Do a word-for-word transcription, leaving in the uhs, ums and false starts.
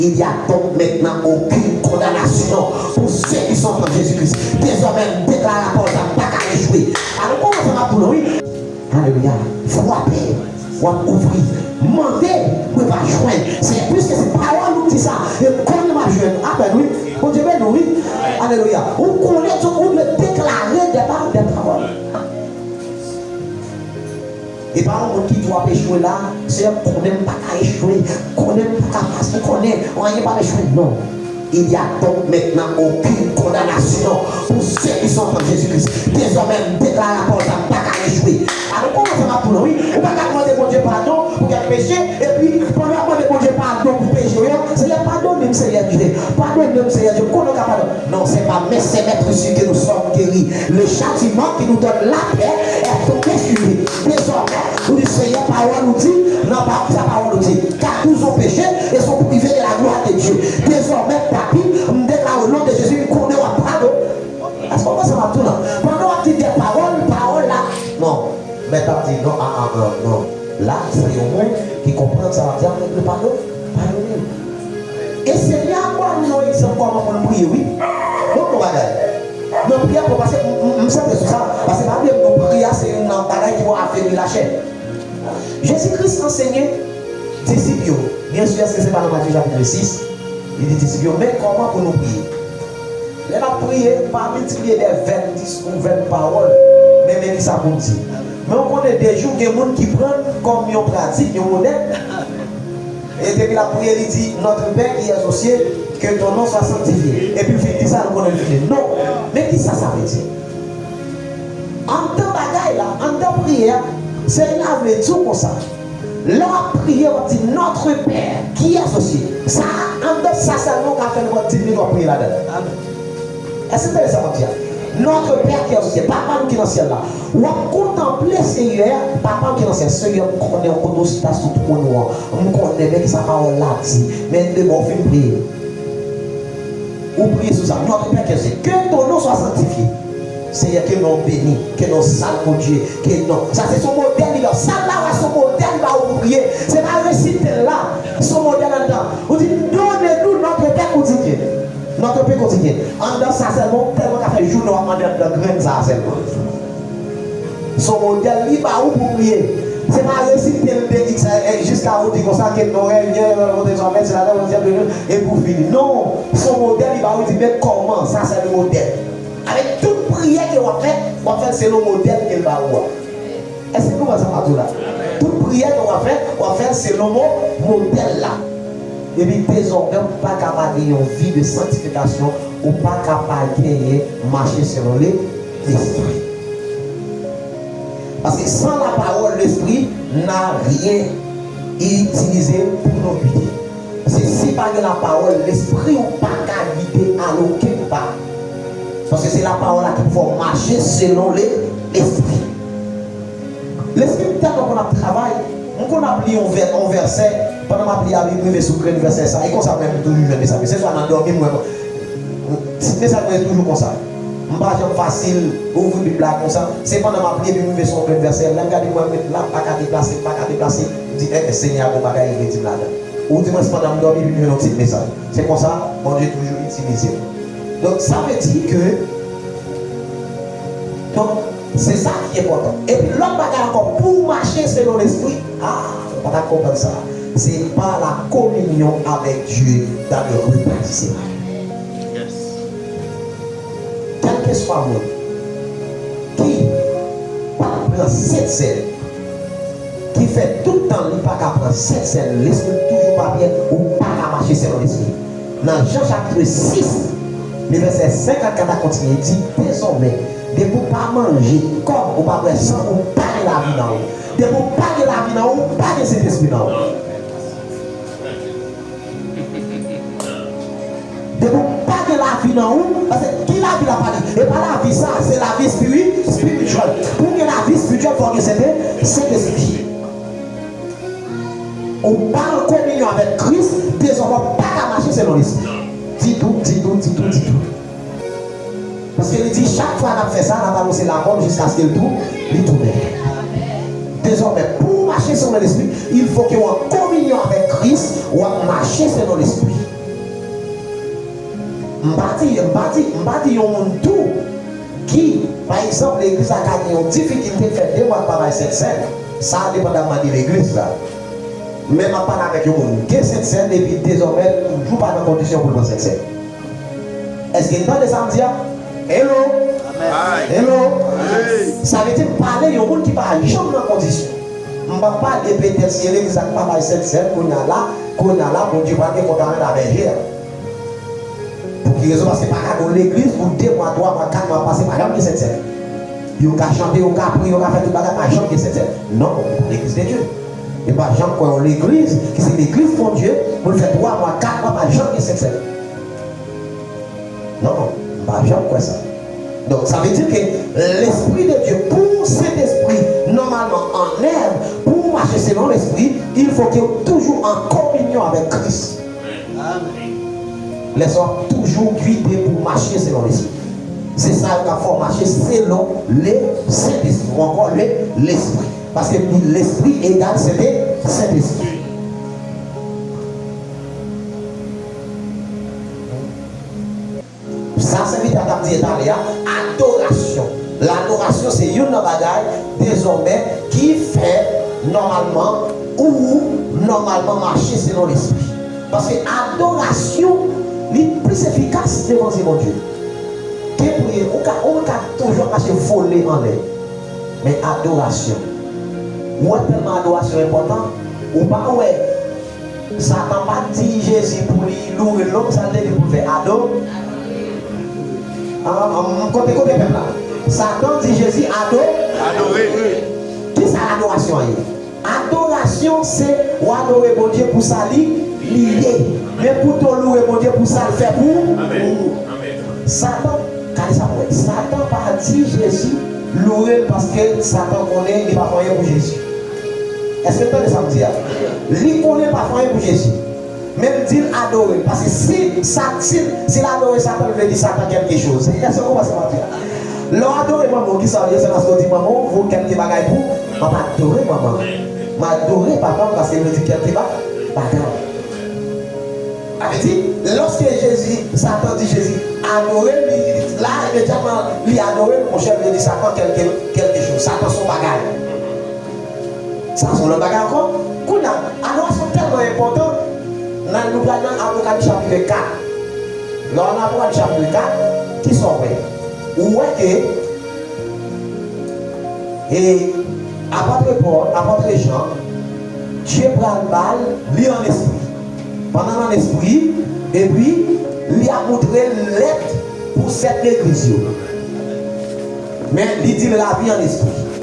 Il y a donc maintenant aucune condamnation pour ceux qui sont en Jésus-Christ. Désormais, m deklare pawòl sa, m pa ka echwe. Alò, kòman sa va pou nou, wi? Alelouya. Frape, w ap ouvri. Mande, mwen va jwenn. Se piske se pawòl ou di sa, e m konnen m ap jwenn. Amen, wi. Bondye beni w, wi. Alelouya. Ou konnen, donk, ou dwe deklare de pa-, de pawòl. E pa yon moun ki di w ap echwe la, Seyè, m konnen m pa ka echwe, m konnen m pa ka pase, m konnen anyen p ap echwe. Non. Il y a donc maintenant aucune condamnation pour ceux qui sont en Jésus-Christ. Désormais, m deklare pawòl sa, m pa ka echwe. Alò, kòman sa va pou nou, wi? Ou pa ka mande Bondye padon pou kèk peche, epi pandan w ap mande Bondye padon pou peche w yo, Seyè, padone m, Seyè Dye. Padone m, Seyè Dye. Konnen w ka padone. Non, c'est pas mais c'est maître sûr que nous sommes guéris. Le châtiment qui nous donne la paix est tombé sur lui. Désormais, ou di, Seyè, pawòl ou di, nan pa sa pawòl ou di. Car tous ont péché et sont privés de la gloire de Dieu. Désormais, papi, m deklare o non de Jezi, m konnen w ap padone. Èske w konprann sa m ap di w la? Pandan w ap di de pawòl, pawòl la, non. Mèt ap di, non, a, a, a, non. La, se yon moun ki konprann sa l ap di a, mèt li padone, padone l. E Senyè a ba nou yon egzanp kòman pou n priye, wi. Bon, bon bagay. Nan priyè, bon, paske m, m, m santre sou sa, paske pa bliye m di w, priyè a se youn nan bagay ki pou afebli lachè. Jezi Kris ansenye disip yo, byen si èske se pa nan Matye chapit sis, li di disip yo, men kòman pou nou priye. Lè n ap priye, pa miltipliye de vèn diskou, vèn pawòl, men, men kisa pou n di. Men w konnen de jou gen moun ki pran l kòm yon pratik, yon modèl. E depi l ap priye, li di, Notre Père qui es aux cieux, que ton nom soit sanctifié. Epi l fin di sa, nou konnen l fini. Non. Men kisa sa vle di? Anndan bagay la, anndan priyè a, Senyè a vle di w konsa. Lè w ap priye, w ap di, Notre Père qui es aux cieux. Sa, anndan sa sèlman w ka fè l pandan dis minit w ap priye ladan l. Èske w tande sa m ap di a? Notre Père qui es aux cieux, Papa nou ki nan syèl la. W ap kontanple Senyè a, Papa nou ki nan syèl. Senyè, m konnen w kote w chita sou twòn ou an. M konnen, men kisa pawòl la di. Men demen w fin priye. Ou priye sou sa. Notre Père qui es aux cieux, que ton nom soit sanctifié. Seyè, ke non w beni, ke non w salye, Bondye, ke non. Sa se son modèl li ba w. Sa la, se son modèl li ba w pou priye. Se pa resite l la, son modèl anndan. Ou di, Donne-nous notre pain quotidien. Notre pain quotidien. Anndan sa sèlman, ou tèlman ka fè jounen w ap mande anndan grenn sa a sèlman. Se yon modèl li ba ou pou priye. Se pa resite l de x jiska ou di konsa, ke non, e, e, e, e, e, e, e, e, epi w fini. Non, se yon modèl li ba ou, li di, men kòman, sa se le modèl. Avèk tout priyè ke w ap fè, w ap fè l selon modèl ke l ba ou a. Èske nou konprann sa m ap di w la? Tout priyè ke w ap fè, w ap fè l selon mo-, modèl la. Epi dezòmè, ou pa ka pa gen yon vi de sanktifikasyon, ou pa ka pa genyen mache selon le, Lespri. Paske sans la parole, l'esprit n'a rien utilisé pour nous guider. Se si pa gen lapawòl, lespri w pa ka gide al okenn pa. Paske se lapawòl la ki pou fè w mache selon le, lespri. Lespri m tèlman konn ap travay, m konn ap li yon vè-, yon vèsè, pandan m ap li a, li rive sou grenn vèsè sa. E konsa menm m toujou jwenn mesaj. Se swa nan dòmi m wè, tit mesaj mwen toujou konsa. M pa janm fasil ouvri Bib la konsa. Se pandan m ap li epi m rive sou yon grenn vèsè, lè m gade m wè m ret la, m pa ka deplase, m pa ka deplase. M di, en, en, Senyè a gon bagay li vle di m ladan. Ou di mwen se pandan m dòmi epi m jwenn yon tit mesaj. Se konsa, Bondye toujou itilize m. Donk, sa vle di ke, donk, se sa ki enpòtan. Epi lòt bagay ankò, pou w mache selon Lespri, a, ou pa ta konprann sa. Se pa la communion avec Dieu dans le repas du Seigneur. Kèlkeswa moun ki pa pran Sent Sèn, ki fè tout tan li pa ka pran Sent Sèn, lespri l toujou pa byen, ou pa ka mache selon lespri. Nan Jan chapit sis, le vèsè senkannkat a kontinye, li di, dezòmè, depi w pa manje kò m, ou pa bwè san m, ou pa gen lavi nan ou. Depi w pa gen lavi nan ou, ou pa gen Sentespri nan ou. Depi w pa gen lavi nan ou, paske ki lavi l ap pale? E pa lavi sa, se lavi espiri-, espirityèl. Pou w gen lavi espirityèl, fò w gen Sente-, Sentespri. Ou pa an kominyon avèk Kris, dezòmè w pa ka mache selon Lespri. Ditou, ditou, ditou, ditou. Paske li di, chak fwa n ap fè sa, n ap anonse lamò l jiskaske l tou, li tounen. Dezòmè, pou w mache selon lespri, il faut que w an kominyon avèk Kris, w ap mache selon lespri. M pa di, m pa di, m pa di yon moun tou ki, pa egzanp, legliz la ka gen yon difikilte, l fè de mwa l pa bay Sentsèn. Sa a depandaman de legliz la. Men m ap pale avèk yon moun ki gen Sentsèn epi dezòmè l toujou pa nan kondisyon pou l pran Sentsèn. Èske n tande sa m di a? Hello? Hello? Sa vle di m pale yon moun ki pa janm nan kondisyon. M p ap pale petèt si gen legliz la k pa bay Sentsèn kounye a la, kounye a la, Bondye pral gen kont avè la bèje a. Pou ki rezon? Paske pa ka gen yon legliz pou de mwa, twa mwa, kat mwa pase, pa janm gen Sentsèn. Yo ka chante, yo ka priye, yo ka fè tout bagay, pa janm gen Sentsèn. Non, se pa legliz de Dye. Yo pa janm kwè yon legliz ki se legliz Bondye, pou l fè twa mwa, kat mwa, pa janm gen Sentsèn. Non, non, m pa janm kwè sa. Donk, sa vle di ke Lespri de Dye, pou Sentespri nòmalman an èv, pou w mache selon Lespri, il faut que w toujou an kominyon avèk Kris. Lè sa w ap toujou gide pou w mache selon Lespri. Se sa yo ka fè w mache selon le Sentespri, ou ankò le Lespri. Paske Lespri egal Sente-, Sentespri. Sa sèvitè a t ap di talè a, adorasyon. Ladorasyon se youn nan bagay, dezòmè, ki fè nòmalman, ou nòmalman mache selon Lespri. Paske adorasyon, li plis efikas devan zye Bondye. Ke priye, ou ka, ou ka toujou ap mache vole anlè. Men adorasyon. Ou wè tèlman adorasyon enpòtan, ou pa wè Satan pa t di Jezi pou li loure l non, sa l te di pou l fè? Ado-, an, an, kote, kote pèp la? Satan di Jezi ado-, adore. Ki sa adorasyon an ye? Adorasyon se w adore Bondye pou sa li, li ye. Men pou tou loure Bondye pou sa l fè pou ou. Satan, gade sa pou wè. Satan pa di Jezi loure l paske Satan konnen li pa fè anyen pou Jezi. Èske n tande sa m di a? Li konnen l pa fè anyen pou Jezi. Men l di l adore l. Paske si sa, si, si l adore Satan, l vle di Satan kèlke choz. Èske w konprann sa m ap di a? Lè w adore manman w, kisa w ye? Se paske w di manman w, vou kèlke bagay pou, m ap adore manman. M adore papa m paske l vle di kèlke ba-, bagay. Sa vle di, lòske Jezi, Satan di Jezi, adore m, li, la, imedyatman, li adore m, monchè, vle di Satan kèlke, kèlke choz. Satan se yon bagay. Sa se yon lòt bagay ankò. Kounye a, adorasyon tèlman enpòtan, nan, nou pral nan Apokalips chapit kat. Lè w nan Apokalips chapit kat, kisa w wè? Ou wè ke, e, apòt Pòl, apòt Jan, Dye pral ba l, li an espri. Pandan l an espri, epi li ap montre l lèt pou sèt legliz yo. Men li di l ravi an espri.